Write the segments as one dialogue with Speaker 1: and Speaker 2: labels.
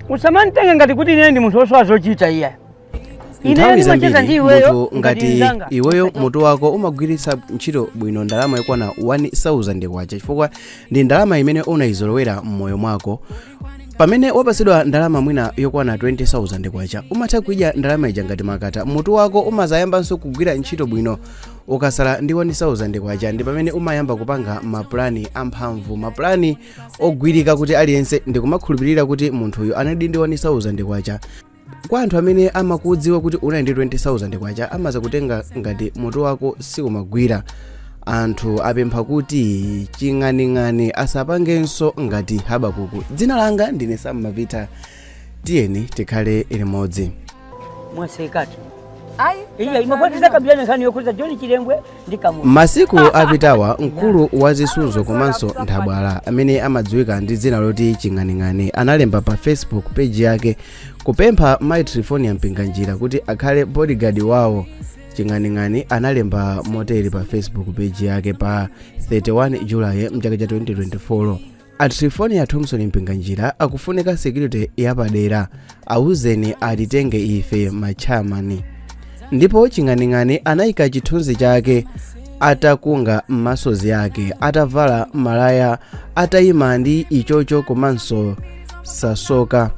Speaker 1: Usamantenge ngati kuti ine ndi munthu wosowa zochita iya. Ine
Speaker 2: Nthawi
Speaker 1: ndimacheza ndi
Speaker 2: zambiri
Speaker 1: iweyo
Speaker 2: munthu
Speaker 1: ngati
Speaker 2: ngati
Speaker 1: mnzanga.
Speaker 2: iweyo mutu wako umagwiritsa ntchito bwino ndalama yokwana 1000 kwacha, chifukwa ndi ndalama imene unayizolowera m'moyo mwako. Pamene wapasidwa ndalama mwina yokwana 20,000 kwacha, umatha kuidya ndalama ija ngati makata. Mutu wako umazayambanso kugwira ntchito bwino ukasala ndi 1000 kwacha. Ndi pamene umayamba kupanga mapulani amphamvu, mapulani ogwirika, kuti aliyense ndikumakhulupirira kuti munthuyu anali ndi 1000 kwacha. Kwa anthu amene amakudziwa kuti unali ndi 20,000 kwacha, amaza kutenga ngati mutu wako siumagwira. Anthu apempha kuti Ching'aning'ani asapangenso ngati Habakuku. Dzina langa ndine Sam Mavita, tiyeni tikhale limodzi.
Speaker 1: Mwasekatu.
Speaker 3: Ayi.
Speaker 1: Iya, imakwatiza kabila nkhani yokhudza John Chilembwe ndi Kamuzu.
Speaker 2: Masiku apitawa, mkulu wa zisudzo komanso nthabwala amene amadziwika ndi dzina loti Ching'aning'ani analemba pa Facebook page yake kupempha Mai Trifonia Mpinganjira kuti akhale bodyguard wawo. Ching'aning'ani analemba motere pa Facebook page yake pa 31 Julayi mchaka cha 2024: "A Trifonia Thompson Mpinganjira akufunika security yapadera, awuzeni atitenge ife machamani." Ndipo Ching'aning'ani anayika chithunzi chake atakunga m'masozi ake, atavala malaya, atayima ndi ichocho komanso sasoka.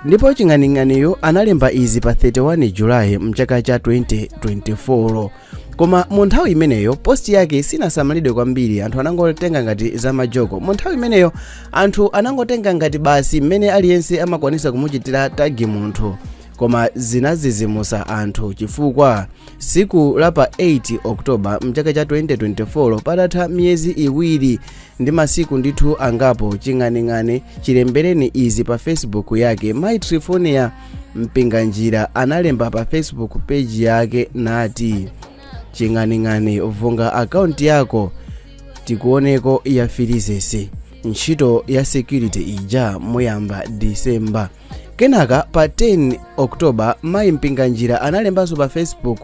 Speaker 2: Ndipo Ching'aning'aniyo analemba izi pa 31 Julayi mchaka cha 2024, koma mu nthawi imeneyo post yake sinasamalidwe kwambiri. Anthu anangotenga ngati zamajoko. Mu nthawi imeneyo anthu anangotenga ngati basi mmene aliyense amakwanisa kumuchitira tag munthu, koma zinazizimusa anthu chifukwa siku la pa 8 Oktoba mchaka cha 2024, patatha miyezi 2 ndi masiku ndithu angapo Ching'aning'ani chilembereni izi pa Facebook yake, Mai Trifonia Mpinganjira analemba pa Facebook page yake nati, "Ching'aning'ani, vunga akaunti yako tikuoneko ya Filizesi, ntchito ya security ija muyamba Disemba." Kenaka pa 10 Oktoba, Mayi Mpinganjira analembanso pa Facebook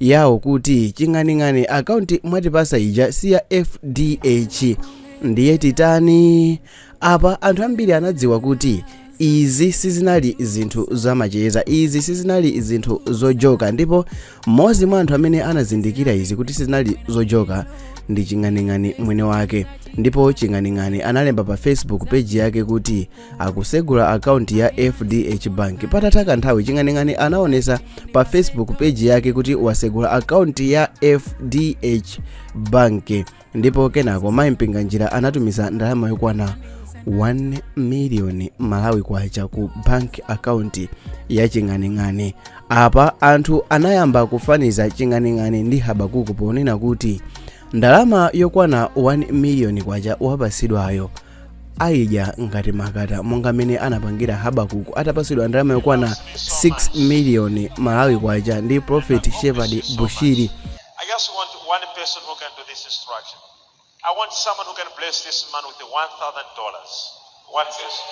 Speaker 2: yawo kuti, "Ching'aning'ani, akaunti mwatipasa ija si ya FDH, ndiye titani?" Apa anthu ambiri anadziwa kuti izi sizinali zinthu zamacheza, izi sizinali zinthu zojoka. Ndipo mmodzi mwa anthu amene anazindikira izi kuti sizinali zojoka ndi Ching'aning'ani mwene wake. Ndipo Ching'aning'ani analemba pa Facebook page yake kuti akusegula akaunti ya FDH Bank. Patatha kanthawi, Ching'aning'ani anaonesa pa Facebook page yake kuti wasegula akaunti ya FDH Bank. Ndipo kenako Mayi Mpinganjira anatumiza ndalama yokwana 1 million Malawi kwacha ku bank account ya Ching'aning'ani. Apa anthu anayamba kufaniza Ching'aning'ani ndi Habakuku ponena kuti ndalama yokwana 1 million kwacha wapasidwayo ayidya ngati makata, monga mmene anapangira Habakuku atapasidwa ndalama yokwana 6 million Malawi kwacha ndi Prophet Shepherd Bushiri.
Speaker 4: I just want one person who can do this instruction. I want someone who can bless this man with the $1,000. One person.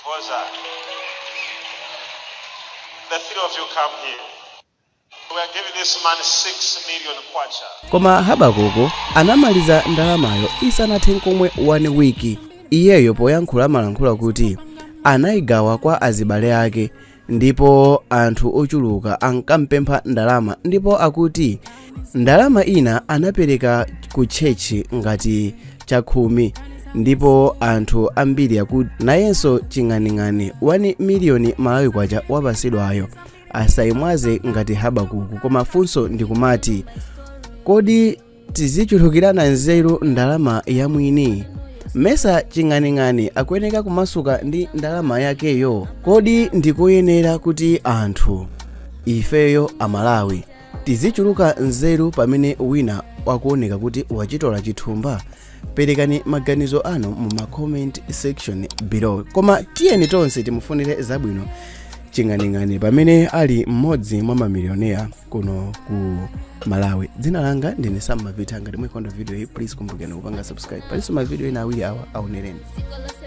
Speaker 4: Who's that? The three of you come here. We are giving this man 6 million kwacha.
Speaker 2: Koma Habakuku anamaliza ndalamayo isanathe nkomwe 1 week. Iyeyo poyankhula amalankhula kuti anayigawa kwa azibale ake, ndipo anthu ochuluka ankampempha ndalama. Ndipo akuti ndalama ina anapereka ku church ngati chakhumi, ndipo anthu ambiri akuti nayenso Ching'aning'ani 1 miliyoni Malawi kwacha wapasidwayo asayimwaze ngati Habakuku. Koma funso ndikumati, kodi tizichulukirana nzeru ndalama ya mwini? Mesa Ching'aning'ani akuyeneka kumasuka ndi ndalama yakeyo? Kodi ndikuyenera kuti anthu ifeyo Amalawi tizichuluka nzeru pamene wina wakuoneka kuti wachitola chithumba? Perekani maganizo anu mu ma comment section below. Koma tiyeni tonse timufunire zabwino Ching'aning'ani pamene ali mmodzi mwa mamilioneya kuno ku Malawi. Dzina langa ndine Sam Mavita. Ngati mwayikonda video iyi, please kumbukirani kupanga subscribe. Palinso mavideo ena awiri awa, aonereni.
Speaker 5: Sikolo.